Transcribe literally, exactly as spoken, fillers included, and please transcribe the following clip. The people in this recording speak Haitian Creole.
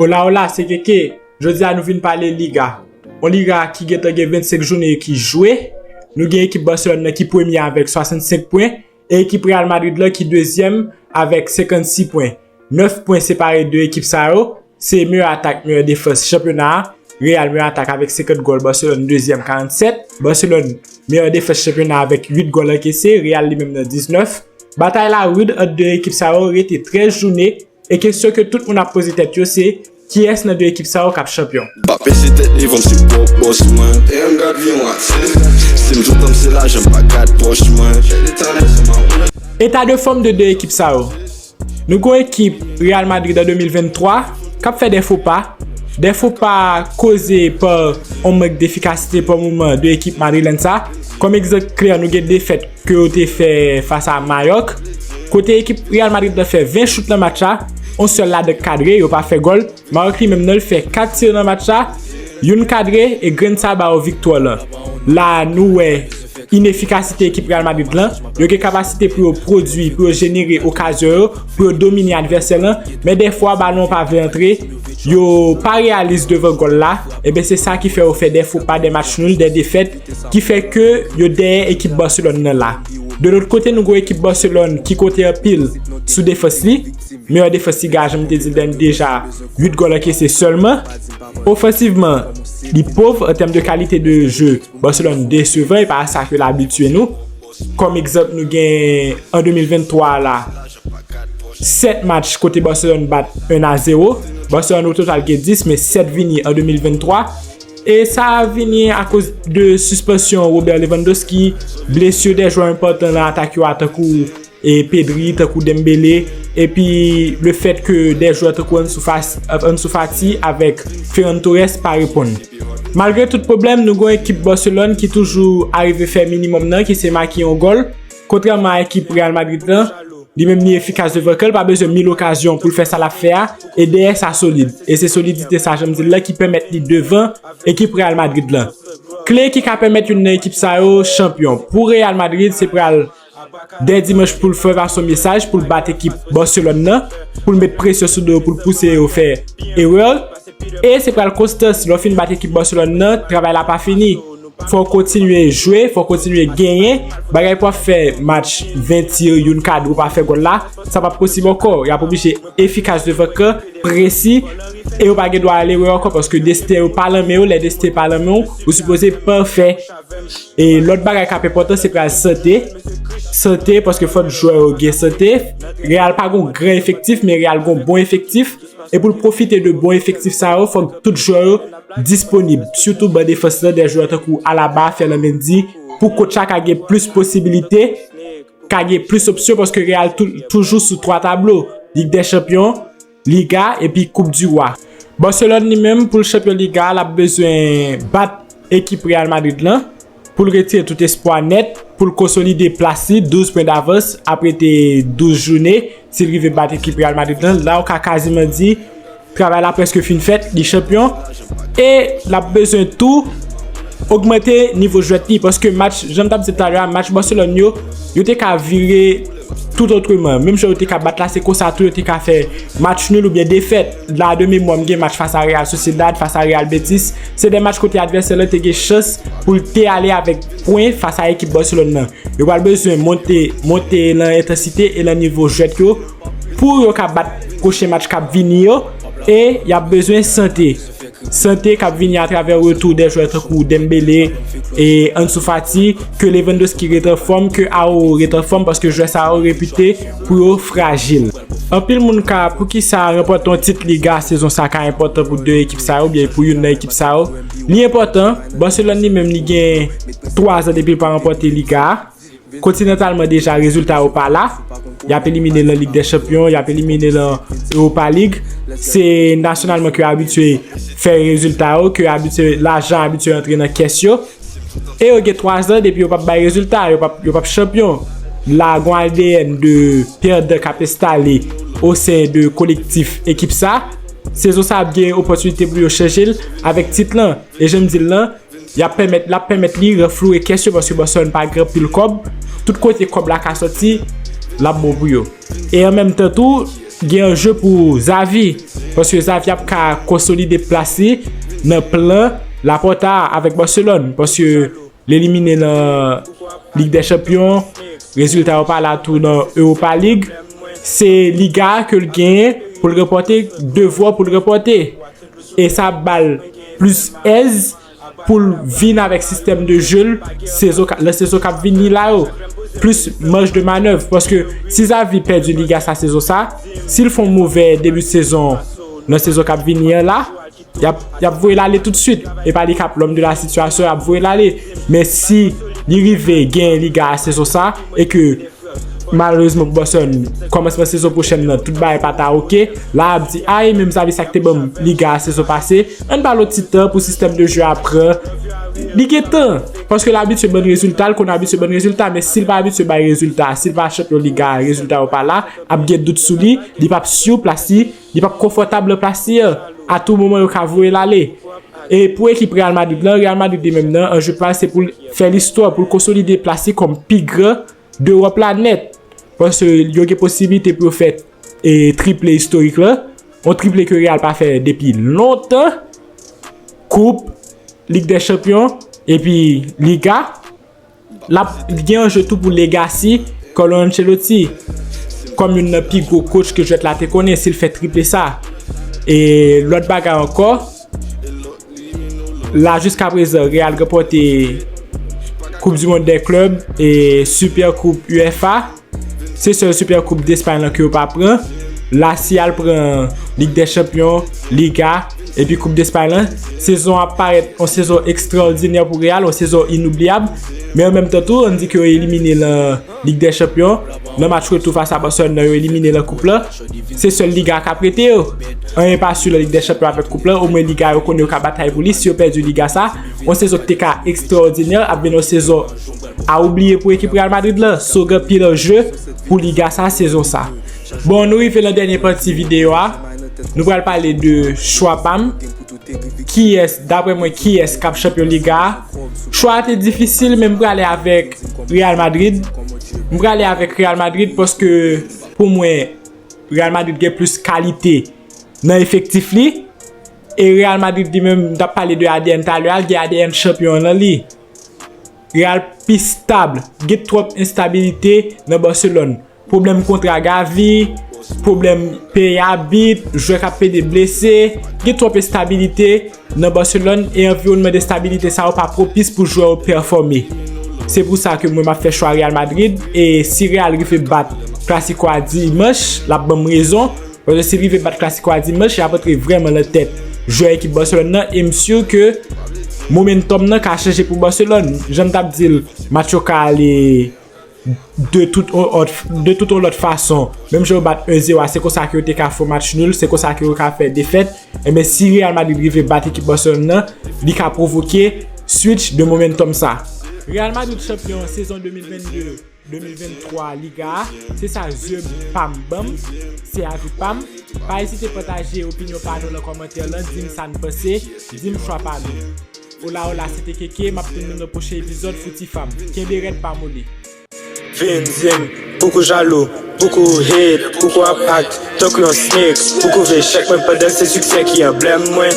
Ola ola, se Keke. Jodi a nou vin pale Liga. Yon Liga ki gentan gen vennsenk jounen ki jwe. Nou gen ekip Barcelone nan ki premye avèk swasannsenk pwen. E ekip Real Madrid lan ki dezyèm avèk senkannsis pwen. Nèf pwen separe de ekip sa yo. Se meyè atak, meyè defans chanpyona a. Real meyè atak avèk senkant gòl, Barcelone dezyèm karannsèt. Barcelone meyè defans chanpyona avèk uit gòl ankese, Real li menm nan diznèf. Batay la rid ant de ekip sa yo rete trèz jounen. E kesyon ke tout moun ap poze tèt yo se, kiyès nan de ekip sa yo k ap chanpyon? M pa peze tèt li, van m se pwòp bòs mwen. Damn, gad vye mwatil. Si m sou tan m se lajan, m pa gad pòch mwen. Eta de fòm de de ekip sa yo. Nou gon ekip Real Madrid an de mil venntwa k ap fè de fo pa. De fo pa koze pa yon mank defikasite pa moman de ekip madrilèn sa. Kòm egzanp klè, nou gen defèt ke yo te fè fas a Mayòk. Kote ekip Real Madrid la fè ven chout nan match la, yon sèl ladan k kadre, yo pa fè gòl. Mayòk li menm nan, l fè kat tir nan match la, youn kadre e grenn sa ba yo viktwa lan. La nou wè inefikasite ekip Real Madrid lan. Yo gen kapasite pou yo pwodui, pou yo jenere okazyon yo, pou yo domine advèsè lan, men dèfwa balon pa vle antre, yo pa reyalis devan gòl la. Ebyen se sa ki fè yo fè de fo pa, de match nul, de defèt, ki fè ke yo dèyè ekip Barcelone nan la. De lòt kote, nou gon ekip Barcelone ki konte anpil sou defans li. Meyè defans li, jan m te di l deja, uit gòl ankese sèlman. Ofansivman, li pòv an tèm de kalite de je. Barcelone desevan, e pa sa ke l abitye nou. Kòm egzanp, nou gen an de mil venntwa la, sèt match kote Barcelone bat en a zewo. Barcelone o total gen dis, men sèt vini an de mil venntwa. E sa vini akoz de sispansyon Robert Lewandowski, blesi de jwè enpòtan nan atak yo a, tankou e Pedri, tankou Dembélé, epi le fèt ke de jwè tankou Ansu Fati, Ansu Fati avèk Ferran Torres pa reponn. Malgre tout pwoblèm, nou gon ekip Barcelone ki toujou arive fè minimòm nan, ki se make yon gòl. Kontrèman a ekip Real Madrid lan, li menm li efikas devan kan, li pa bezwen mil okazyon pou l fè sa l ap fè a, e dèyè sa solid. E se solidite sa, jan m di l la, ki pèmèt li devan ekip Real Madrid lan. Kle ki ka pèmèt youn nan ekip sa yo chanpyon. Pou Real Madrid, se pral dè dimanch pou l fè pase yon mesaj, pou l bat ekip Barcelone nan, pou l met presyon sou do yo, pou l pouse yo fè erè. E se pral konstans, lè w fin bat ekip Barcelone nan, travay la pa fini. Fò w kontinye jwe, fò w kontinye genyen. Bagay pou ap fè match ven ti, youn kadre, ou pa fè gòl la, sa p ap posib ankò. Y ap oblije efikas devan kan, presi, e yo pa gen dwa al erè ankò, paske desten yo pa nan men yo. Lè desten pa nan men w, ou sipoze pafè. E lòt bagay k ap enpòtan, se pral sante. Sante, paske fòk jwè yo gen sante. Real pa gon gran efektif, men Real gon bon efektif. E pou l pwofite de bon efektif sa yo, fòk tout jwè yo disponib. Sitou ban defans lan, de jwè tankou Alaba, Ferland Mendy, pou coach la ka gen plis posibilite, ka gen plis opsyon, paske Real tou-, toujou sou twa tablo, Lig dè Chanpyon, Liga epi Koup di Wa. Barcelone li menm, pou l chanpyon Liga a, l ap bezwen bat ekip Real Madrid lan, pou l retire tout espwa nèt, pou l konsolide plas li, douz pwen davans, ap rete douz jounen, si l rive bat ekip Real Madrid lan, la w ka kaziman di travay la prèske fin fèt, li chanpyon, e l ap bezwen tou ogmante nivo jwèt li, paske match, jan m t ap di talè a, match Barcelone yo, yo te ka vire tout otreman. Menm jan yo te ka bat la, se konsa tou yo te ka fè match nul oubyen defèt. La, de memwa, m gen match fas a Real Sociedad, fas a Real Betis. Se de match kote advèsè lan te gen chans pou l te ale avèk pwen fas a ekip Barcelone nan. Yo pral bezwen monte, monte nan entansite e nan nivo jwèt yo pou yo ka bat pwochen match k ap vini yo. E y ap bezwen sante. Sante k ap vini atravè retou de jwè tankou Dembélé e Ansu Fati, ke Lewandowski ret anfòm, ke Aho ret anfòm, paske jwè sa yo repite pou yo frajil. Anpil moun ka, poukisa ranpòte yon tit Liga sezon sa ka enpòtan pou de ekip sa yo, oubyen pou youn nan ekip sa yo? Li enpòtan. Barcelone li menm li gen twa zan depi l pa ranpòte Liga a. Kontinantalman deja, rezilta yo pa la. Y ap elimine nan Lig dè Chanpyon, y ap elimine nan Europa League. Se nasyonalman ke yo abitye fè rezilta yo, ke yo abitye, lajan abitye rantre nan kès yo. E yo gen twa zan depi yo p ap bay rezilta, yo p ap, yo p ap chanpyon. La, gon A D N de pèdan k ap enstale o sen de kolektif ekip sa. Sezon sa ap gen opòtinite pou yo chanje l avèk tit lan. E jan m di l lan, y ap pèmèt, l ap pèmèt li ranfloure kès yo, paske Barcelone pa gen anpil kòb. Tout kote kòb la ka sòti, l ap bon pou yo. E an menm tan tou, gen anje pou Xavi, paske Xavi ap ka konsolide plas li nan plan Laporta avèk Barcelone, paske l elimine nan Lig dè Chanpyon, rezilta yo pa la tou nan Europa League. Se Liga ke l genyen pou l ranpòte, devwa pou l ranpòte. E sa ba l plis èz pou l vin avèk sistèm de je l sezon ka- nan sezon k ap vini la yo. Plis maj de manèv. Paske si Xavi pèdi Liga sa sezon sa, si l fè yon movè debi sezon nan sezon k ap vini an la, y ap, y ap voye l ale toutswit. E pa li k ap lòm de la sitiyasyon, y ap voye l ale. Men si li rive genyen Liga a sezon sa, e ke malerezman pou Barcelone, kòmansman sezon pwochèn nan, tout bagay pa ta oke, la ap di, ay, menm Xavi sa k te ban m Liga a sezon pase, ann ba l yon ti tan pou sistèm de je a pran. Li gen tan, paske l abitye ban n rezilta, l konn abitye ban n rezilta, men si l pa abitye bay rezilta, si l pa chanpyon Liga a, rezilta yo pa la, ap gen dout sou li, li p ap si plas li, li p ap konfòtab nan plas li an. A tou moman, yo ka voye l ale. E pou ekip Real Madrid lan, Real Madrid li menm nan, anje pa l se pou l fè listwa, pou l konsolide plas li kòm pi gran de Ewòp la nèt. Paske yo gen posiblite pou yo fè e, triple istorik lan. Yon triple ke Real pa fè depi lontan. Koup, Lig dè Chanpyon, epi Liga. L ap gen anje tou pou legasi Carlo Ancelotti kòm youn nan pi gwo coach ke jwèt la te konnen si l fè triple sa. E lòt bagay ankò, la jiska prezan, Real ranpòte Koup di Mond dè Klèb e Super Koup UEFA. Se sèl Super Koup Despay lan ke yo pa pran. La, si y al pran Lig dè Chanpyon, Liga, epi Koup Despay lan, sezon an ap parèt yon sezon ekstraòdinè pou Real, yon sezon inoubliyab. Men an menm tan tou, ann di ke yo elimine nan Lig dè Chanpyon, nan match retou fas a Barcelone nan, yo elimine nan koup lan. Se sèl Liga k ap rete yo. Anyen pa si nan Lig dè Chanpyon avèk koup lan, omwen Liga yo konnen yo ka batay pou li. Si yo pèdi Liga sa, yon sezon ki te ka ekstraòdinè, ap vin yon sezon a oubliye pou ekip Real Madrid lan. So, gen anpil anje pou Liga sa sezon sa. Bon, nou rive nan dènye pati videyo a. Nou pral pale de chwa pa m. Kiyès, daprè mwen, kiyès k ap chanpyon Liga a? Chwa a te difisil, men m prale avèk Real Madrid. M prale avèk Real Madrid paske, pou mwen, Real Madrid gen plis kalite nan efektif li. E Real Madrid li menm, m t ap pale de A D N talè a, l gen A D N chanpyon an nan li. Real pi stab, gen twòp enstabilite nan Barcelone. Pwoblèm kontra Gavi, pwoblèm peye abit, jwè k ap pede blese, gen twòp enstabilite nan Barcelone e anviwònman de stabilite sa yo pa pwopis pou jwè yo pèfòme. Se pou sa ke mwen m ap fè chwa Real Madrid e si Real rive bat Clasico a dimanch, l ap ban m rezon. Paske si l rive bat Clasico a dimanch, y ap antre vrèman nan tèt jwè ekip Barcelone nan e m si ke momentum nan ka chanje pou Barcelone. Jan m t ap di l, match yo ka ale de tout yon lòt, de tout yon lòt fason. Menm jan yo bat en zéro a, se konsa ke yo te ka fè match nul, se konsa ke yo ka fè defèt. Enben, si Real Madrid rive bat ekip Barcelone nan, li ka pwovoke switch de momentum sa. Real Madrid chanpyon sezon de mil vennde, de mil venntwa Liga a, se sa zye pa m ban m, se avi pa m. Pa ezite pataje opinyon pa nou nan kòmantè lan, di m sa n panse, di m chwa pa nou. Ola ola, se te Keke, m ap tann nou nan pwochen epizòd Fouti Fam. Kenbe rèd, pa mole. Vin di m, pouki w jalou, pouki w hate, pouki w ap act tankou yon snake, pouki w vle chèk mwen pandan se siksè ki anblèm mwen.